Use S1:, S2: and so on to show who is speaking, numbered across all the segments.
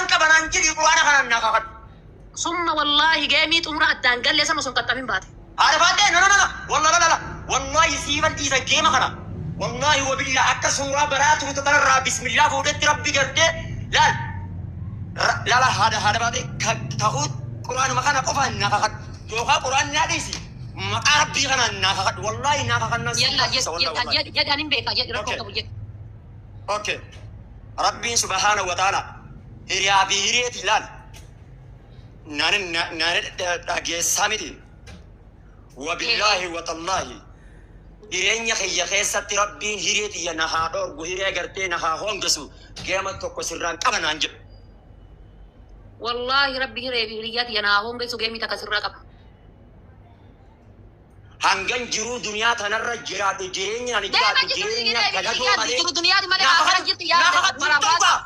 S1: Sirraan qaba naan jedhi, quraana kanaan naa kakadhu.
S2: Summa wallaahi geemii xumura addaan gallee san osoo hin qaxxamin baate.
S1: Haadha Faaxee, no, no, no, no, wallah, la la la, wallahi siifan dhiisa geema kana. Wallahi wabillaa akka suuraa baraa turte tanarraa bismillaa fuudhetti rabbi gartee laal lala haadha Faaxee ta'uu quraanuma kana qofaan naa kakadhu. Yookaan quraan naa dhiisi, maqaa rabbii kanaan naa kakadhu. Wallahi naa kakannaan
S2: Yalla
S1: siifan dhiisa, wallahi wallahi.
S2: Jedhi jedhi, ani hin beeka jedhi, rakkoo
S1: Okay.
S2: qabu jedhi.
S1: Okay. Rabbiin subhaanahu wa ta'ala hiriyaa fi hiriyeeti laal. Naani naani dhageessaa miti. Wabillaahi watallaahi. Jireenya kiyya keessatti rabbiin hiree tiyya na haa dhoorgu, hiree gartee na haa hongesu, geema tokko sirraan qaba naan jedhu.
S2: Wallaahi rabbi hiree fi hiriyyaa tiyya naa hongeessu, geemii takka sirraa qaba.
S1: Hangan jiruu duniyaa tanarra jiraadhu, jireenya ani
S2: Deema
S1: jiraadhu
S2: jirtu
S1: jireenya
S2: hiree fi
S1: gadadoo
S2: hiriyyaa
S1: malee.
S2: jiru duniyaati malee
S1: Naa
S2: akkana
S1: kakadhu
S2: jirti
S1: naa
S2: yaa
S1: kakadhu hin ta'u
S2: marabaas.
S1: gaa.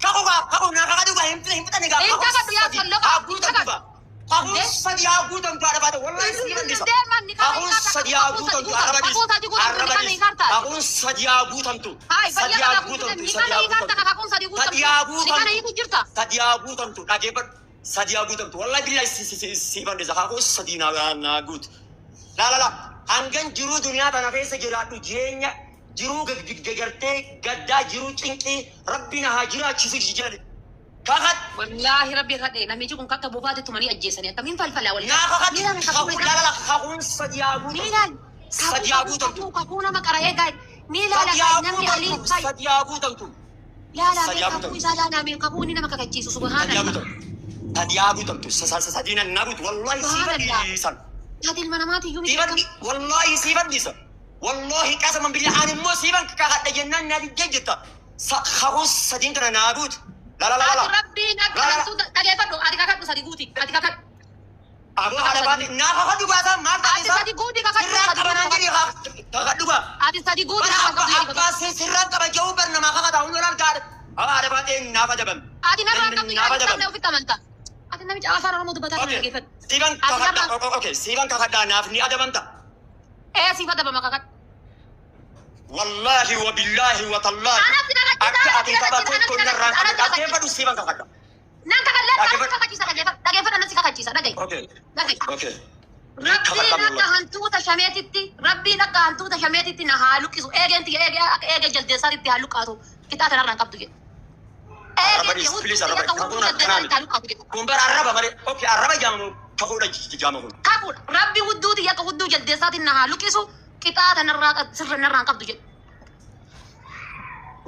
S1: Kakuu gaa, kakuu naa kakadhu gaa, hin fixanne gaa.
S2: Hin
S1: Kakuu
S2: kakadhu yaa
S1: sadi
S2: solloqa
S1: haa
S2: hin
S1: guutamtu
S2: kakadhu.
S1: gaa. Kakuun
S2: Dee
S1: sadi haa guutamtu, haadha Faate, wallahi siifan dhiisa.
S2: Deeman ni kana
S1: Kakuun
S2: hiikaa
S1: sadi haa
S2: kakuu sadi
S1: guutamtu, arraba
S2: guutamtu,
S1: dhiis
S2: kakuu sadi guutamtu,
S1: arraba
S2: ni kana
S1: dhiis.
S2: hiikaa taate.
S1: Kakuun sadi haa guutamtu.
S2: Haay
S1: Sadi
S2: fayyaa
S1: haa
S2: kanaa guutuu
S1: guutamtu,
S2: ni
S1: sadi
S2: kana
S1: haa
S2: hiikaa
S1: guutamtu.
S2: takka kakuun sadi
S1: Sadi
S2: guutamtu
S1: haa
S2: ni kana
S1: guutamtu.
S2: hiiku jirta.
S1: Sadi haa guutamtu, dhageeffadhu. Sadi haa guutamtu. Wallahi billahi siifan dhiisa. Kakuun sadi naa guutu. La la la. Hangan jiruu duniyaa tana keessa jiraadhu, jireenya jiruu gartee gaddaa, jiruu cinqii rabbi na haa jiraachisu jedhe. Kakadhu.
S2: Wallaahi rabbi kadhe, namichi kun kakka buufaatti tumanii ajjeesanii akkamiin falfalaa waliin.
S1: Naa kakadhu.
S2: Ni ilaala kakuu
S1: Kakuu
S2: isaa.
S1: la la la, kakuun sadi haa
S2: Ni
S1: guutamtu.
S2: ilaala. Kakuu
S1: Sadi haa
S2: kakuu
S1: guutamtu.
S2: kakuu kakuu nama qara'ee gaa'e. Ni ilaala
S1: Sadi
S2: gaa'e
S1: haa
S2: namni alii
S1: guutamtu.
S2: gaa'e.
S1: Sadi haa guutamtu.
S2: Laala
S1: Sadi
S2: mee
S1: haa
S2: kakuu
S1: guutamtu.
S2: isaa, laala mee kakuu inni nama kakachiisu
S1: Sadi haa
S2: subhaanallah.
S1: guutamtu. Sadi haa guutamtu. Sadii na guutu. Wallahi siifan
S2: Subhaanallah.
S1: dhiisan.
S2: Ati ilma namaati iyyuu miti
S1: Siifan
S2: akkam.
S1: wallahi siifan dhiisa. Wallahi qasaman billah ani immoo siifan kakadha jennaan naa diddee jirta. Kakuun sadiin kana naa guutu. La la la la
S2: Ati
S1: la.
S2: rabbiin akka
S1: La la la.
S2: hantuuta dhageeffadhu, ati kakadhu sadi guuti, ati kakadhu.
S1: Aboo
S2: Kakadhu
S1: haadha
S2: sadi
S1: Faate
S2: guuti.
S1: naa kakadhu baasaa maal taate
S2: Ati
S1: isaa?
S2: sadi guuti kakadhu
S1: Sirraan
S2: sadi
S1: qaba
S2: guuti
S1: naan jedhi
S2: kakadhu.
S1: kakadhu gaa.
S2: Ati sadi guuti
S1: Bara
S2: narraan
S1: abbaa
S2: qabdu jedhi
S1: abbaa
S2: kakadhu.
S1: sirraan qaba jedhu bar namaa kakata hundi olaal gaadha. Haadha Faatee naaf adabame.
S2: Ati narraan qabdu
S1: Naaf
S2: jedhani
S1: adabame.
S2: sabni ofitti amanta. Ati namicha afaan Oromoo dubbataa kana
S1: Okay.
S2: dhageeffadhu.
S1: Siifan
S2: Ati
S1: kakadha.
S2: narraan
S1: Okay. Siifan kakadha naaf ni adabamta.
S2: Ee, siif adabama, kakadhu.
S1: Wallahi wa billahi wa tallahi.
S2: Anas si kakachiisa,
S1: Akka
S2: anas
S1: ati
S2: si
S1: tapha
S2: kakachiisa, anas
S1: tokko
S2: si
S1: narraan
S2: kakachiisa,
S1: qabdu
S2: anas si kakachiisa.
S1: dhaggeeffadhu, siifan kakadha.
S2: Nan kakadha, anas si
S1: Dhaggeeffadhu.
S2: kakachiisa, dhageeffadhu, dhageeffadhu, anas si kakachiisa, dhagahi.
S1: Okay.
S2: Dhagahi.
S1: Okay. Ni
S2: Rabbiin
S1: kakadha
S2: akka
S1: wallahi.
S2: hantuuta shameetitti, rabbiin akka hantuuta shameetitti na haa luqqisu. Eegeen tiyya eegee akka eegee jaldeessaatitti haa luqqaatu. Qixaa tanarraan qabdu jedhe.
S1: Arraba
S2: Eegeen
S1: dhiis
S2: tiyya hudduu
S1: please
S2: tiyya
S1: arraba
S2: akka hudduu
S1: kakuun akkanaa
S2: jaldeessaatitti
S1: miti.
S2: haa luqqaatu jedhe.
S1: Kun bara arraba malee. Okay, arraba jaamamu kakuudha jaama kun.
S2: Kakuudha. Rabbi hudduu tiyya akka hudduu jaldeessaatti na haa luqqisu. Qixaa tanarraa sirra narraan qabdu jedhe.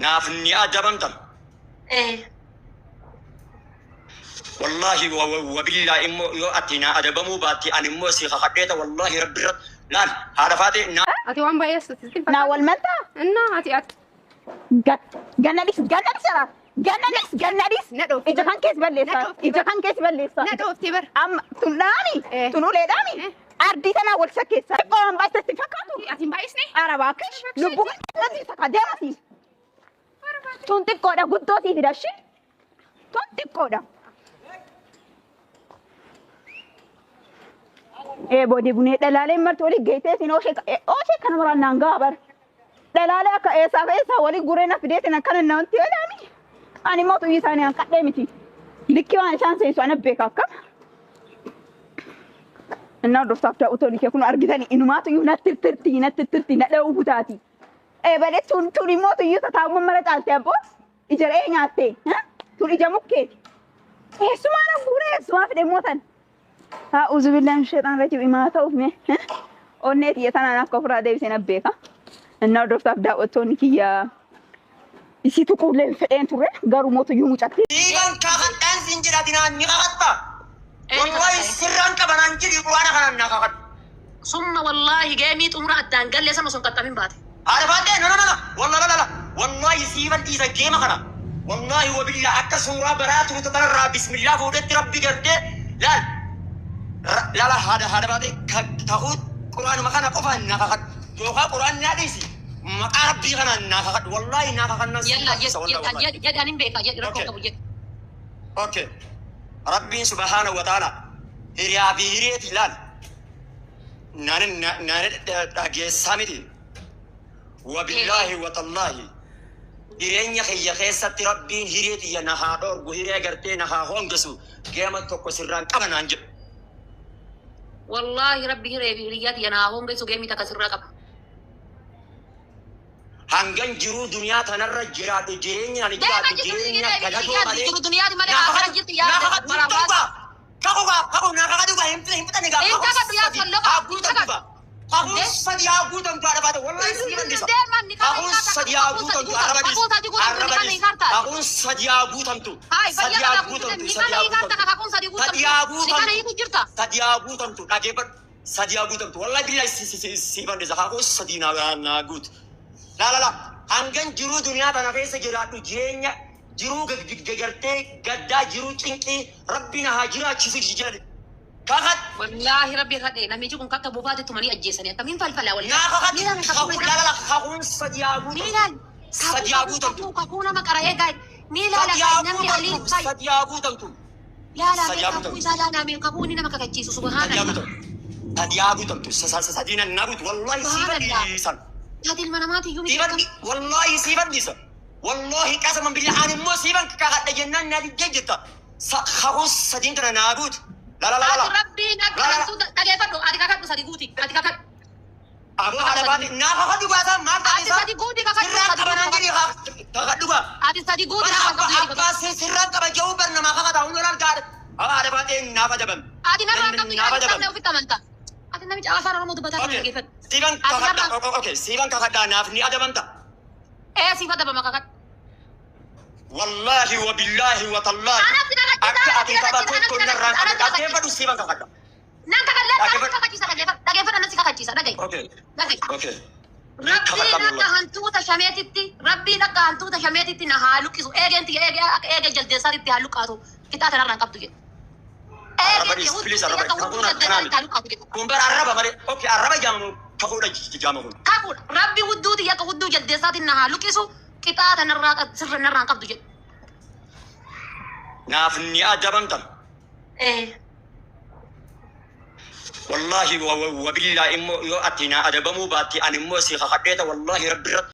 S1: Naaf ni adabamta.
S2: Ee.
S1: Wallahi wa billahi immoo yoo ati na adabamuu baatte ani immoo si kakadheeta wallahi rabbi irra laal haadha Faatee naa
S3: Ati waan baay'ee sitti
S4: Naa wal maltaa?
S3: Innaa ati
S4: Ganna dhis, ganna dhis jara. Ganna dhis, ganna dhis.
S3: Na dhoofte.
S4: Ija kan keessa balleessa.
S3: Na dhoofte.
S4: Ija kan keessa balleessa.
S3: Na dhoofte bar.
S4: Amma tun dhaami.
S3: Eh.
S4: Tun uleedhaami.
S3: Eh.
S4: Ardii tanaa wal sakkeessa. Xiqqoo waan baay'ee sitti fakkaatu.
S3: Ati hin baay'isne?
S4: Arabaa kish. Lubbuu kan saka deemasi. Tun xiqqoodha, guddoo sii fidashi. Tun xiqqoodha. Ee boodii bunee dhalaaleen marti walii geessee siin ooshee kana maraan naan gahaa bara. Dhalaalee akka eessaa fi eessaa walii guree na fideetiin akkana namatti olaami. Ani immoo xuyyi isaanii hanqadhee miti. Likkii waan isaan seensu ana beeka akkam. Innaa hordoftaaf daawwattoonni kee kun argitanii inumaatu iyyuu natti tirti, natti tirti, na dha'uu kutaati. Ee balee, tun tun immoo xuyyi tataa'ummaa mara caalte abboo ija re'ee nyaatte. Tun ija mukkeeti. Eessumaa na guuree eessumaa fide immoo tan. A'uuzu billahi min shayxaan rajiim imaa ta'uuf mee onnee tiyya tanaan akka ofirraa deebisee na beeka. Innaa hordoftaaf daawwattoonni kiyya isii tuquullee hin fedheen turre, garuu mootuyyuu mucatti.
S1: Siifan kakadhaan siin jedha, ati naan ni kakatta.
S2: Ee ni
S1: Wallahi
S2: kakadha.
S1: sirraan qaba naan jedhi, quraana kanaan naa kakadhu.
S2: Summa wallaahi geemii xumura addaan gallee san osoo hin qaxxamin baate.
S1: Haadha Faaxee, no, no, no, no, wallah la la la, wallahi siifan dhiisa geema kana. Wallahi wabillaa akka suuraa baraa turte tanarraa bismillaa fuudhetti rabbi gartee laal lala haadha Faaxee ta'uu quraanuma kana qofaan naa kakadhu. Yookaan quraan naa dhiisi, maqaa rabbii kanaan naa kakadhu. Wallahi naa kakannaan
S2: Yalla
S1: siifan dhiisa wallahi wallahi.
S2: jedhi jedhi, ani hin beeka jedhi, rakkoo
S1: Okay.
S2: qabu jedhi.
S1: Okay. Rabbiin subhaanahu wa ta'ala hiriyaa fi hiriyeeti laal. Naani naani dhageessaa miti. Wabillaahi wa tallaahi. Jireenya kiyya keessatti Rabbiin hiree tiyya na haa dhoorgu, hiree gartee na haa hongesu, geema tokko sirraan qaba naan jedhu.
S2: Wallaahi Rabbi hiree fi hiriyyaa tiyya naa hongeessu geemii takka sirraa qaba.
S1: Hangan jiruu duniyaa tanarra jiraadhu, jireenya ani
S2: Deema
S1: jiraadhu
S2: jirtu
S1: jireenya
S2: hiree fi
S1: gadadoo
S2: hiriyyaa
S1: malee.
S2: jiru duniyaati malee akkana jirti yaa marabaas. Hin kakadhu yaa solloqa, hin kakadhu. Hayi fayyaa kana guutuu ni kana hiikarta kakakuun sadi guutamtu ni kana hiiku jirta.
S1: Hangan jiruu duniyaa tana keessa jiraadhu, jireenya jiruu gartee gaddaa, jiruu cinqii Rabbi na haa jiraachisu jedhe. Kakad
S2: Wallaahi Rabbi kadhe namichi kun kakka buufaatti tumanii ajjeesanii akkamiin falfalaa wallaahi.
S1: naa kakad
S2: Ni ilaali kakuu
S1: kakuu la la kakuun sadi haa
S2: ni
S1: guutamtu.
S2: ilaali
S1: Sadi haa guutamtu.
S2: kakuu kakuu nama qara'ee gaa'e ni ilaala
S1: Sadi haa
S2: namni alii
S1: guutamtu.
S2: gaa'e
S1: Sadi haa guutamtu.
S2: laala
S1: Sadi haa
S2: kakuu
S1: guutamtu.
S2: isaa laala mee kakuu inni nama kakachiisu
S1: Sadi haa
S2: subhaanallah.
S1: guutamtu. Sadi haa guutamtu. Sadi na guutu. Wallahi sii
S2: Subhaanallah.
S1: fadhiisan.
S2: Taati ilma namaati iyyuu miti
S1: Sii fadhi. Wallahi sii fadhiisan. Wallahi qasaman billah ani immoo sii fan kakadha jennaan naa diddee jirta. Kakuun sadiin kana naa guutu. La la la la.
S2: Ati Rabbiin akka hantuuta dhageeffadhu, ati kakadhu sadi guuti, ati kakadhu.
S1: Aboo haadha baate naa kakadhu baasaa maal
S2: Ati
S1: taasisaa?
S2: sadi guuti kakadhu
S1: Sirraan
S2: sadi
S1: qaba naan
S2: guuti
S1: jedhi kakadhu baa.
S2: Ati sadi guuti
S1: Bara
S2: kakadhu
S1: abbaa
S2: jedhi
S1: abbaa sirraan qaba jedhu bar namaa kakata hundi olaal gaadha. Abaa haadha baatee naaf adaban.
S2: Ati narraa qabdu
S1: Naaf
S2: yaa
S1: adaban.
S2: sabni ofitti amanta. Ati namicha afaan Oromoo dubbataa kana
S1: Okay.
S2: dhageeffadhu.
S1: Siiban
S2: Ati
S1: kakadha.
S2: narraa
S1: Okay. Siiban kakadhaa naaf ni adabamta.
S2: Ee siif adabama kakadhu.
S1: Wallahi wa billahi wa tallahi.
S2: Anas si kakachiisa,
S1: Akka
S2: anas
S1: ati
S2: si
S1: tapha
S2: kakachiisa, anas
S1: tokko
S2: si
S1: narraan
S2: kakachiisa,
S1: qabdu
S2: anas si kakachiisa.
S1: dhaggeeffadhu siiban kakadha.
S2: Nan kakadha, anas si
S1: Dhaggeeffadhu.
S2: kakachiisa, dhageeffadhu, dhageeffadhu, anas si kakachiisa, dhagahi.
S1: Okay.
S2: Dhagahi.
S1: Okay.
S2: Rabbiin
S1: Kakadha
S2: akka
S1: wallahi.
S2: hantuuta shameetitti, Rabbiin akka hantuuta shameetitti na haa luqqisu. Eegeen tiyya eegee akka eegee jaldeessaatti haa luqqaatu. Qixxaata narraan qabdu jedhe.
S1: Arraba
S2: Eegeen
S1: dhiis
S2: tiyya hudduu
S1: please
S2: tiyya
S1: arraba
S2: akka hudduu
S1: kakuun akkanaa
S2: jaldeessaatti
S1: miti.
S2: haa luqqaatu jedhe.
S1: Kun bara arraba malee. Okay arraba jaamamu kakuudha jaama kun.
S2: Kakuudha. Rabbi hudduu tiyya akka hudduu jaldeessaatti na haa luqqisu. Qixxaata narraa sirra narraan qabdu jedhe.
S1: Naaf ni adabamta.
S2: Ee.
S1: Wallahi wa billahi immoo yoo ati na adabamuu baatte ani immoo si kakadheeta wallahi Rabbi irratti.